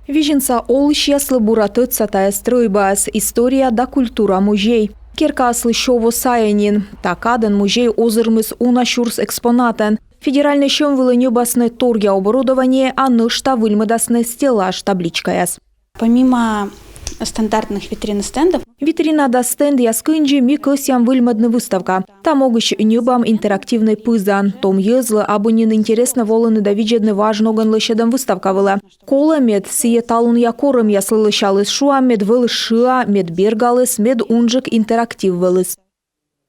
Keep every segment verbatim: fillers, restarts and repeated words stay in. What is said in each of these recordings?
Визинса олысьяслы бура тӧдса тайӧ стрӧйбаӧс — история да культура музей. Керкаыслы сё во сайӧ нин. Та кадӧн музей озырмис уна сюрс экспонатӧн. Федеральнӧй сьӧм вылӧ ньӧбасны торъя оборудование, а нӧшта выльмӧдасны стеллаж, табличкаяс. Помимо стандартных витрин и стендов, витрина да стендъяс кындзи ми кӧсъям выльмӧдны выставка. Та могысь ньӧбам интерактивнӧй пызан. Том йӧзлы абу нин интереснӧ волыны да видзӧдны важ ногӧн лӧсьӧдӧм выставка вылӧ. Колӧ, мед сійӧ талунъя корӧмъяслы лӧсяліс, шуам, мед вӧлі шыа, мед бергаліс, мед унджык интерактив вӧліс.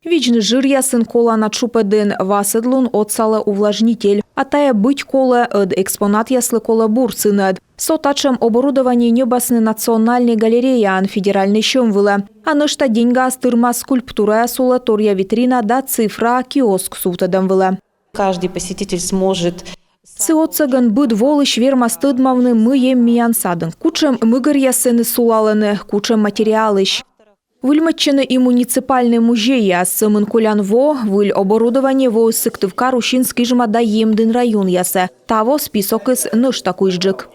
Видзны жыръясын колана тшупӧдын васӧдлун отсалӧ увлажнитель. А тайӧ быть колӧ, ӧд экспонатъяслы колӧ бур сынӧд. Со татшӧм оборудование ньӧбасны Национальнӧй галереяын федеральнӧй сьӧм вылӧ. А нӧшта деньгаыс тырмас скульптураяс улӧ торъя витрина да цифра киоск сувтӧдӧм вылӧ. Каждый посетитель сможет... Сы отсӧгӧн быд волысь вермас тӧдмавны, мый эм миян садын, кутшӧм мыгӧръяс сэні сулалӧны, кутшӧм материалысь. Выльмӧдчӧны и муниципальнӧй музейяс. Сӧмын колян во выль оборудование воис Сыктывкар-Усинск, Ижма да Емдін районъясӧ. Таво списокыс нӧшта кузьджык.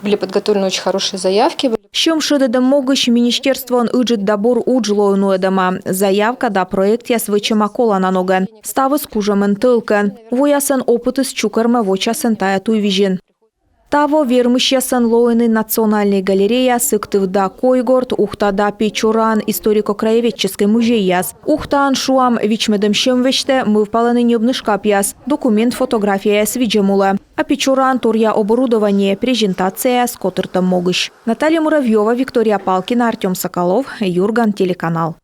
Были подготовлены очень хорошие заявки. Сьӧм шедӧдӧм могысь министерствоын ыджыд да бур удж лои нуӧдӧма. Заявка да проектъяс вӧчӧма колана ногӧн. Ставыс кужӧмӧн тӧлкӧн. Воясӧн опытыс чукӧрмӧ вочасӧн тайӧ туйвизьын. Таво вермысьясӧн лоины Национальнӧй галерея, Сыктыв да Койгорт, Ухта да Печораын историко-краеведческӧй музейяс. Ухтаын, шуам, вичмӧдӧм сьӧм весьтӧ мӧвпалӧны ньӧбны шкапъяс, документ фотографияяс видзӧм улӧ. А Печораын торъя оборудование презентацияяс котыртӧм могысь. Наталья Муравьёва, Виктория Палкина, Артём Соколов, «Юрган» телеканал.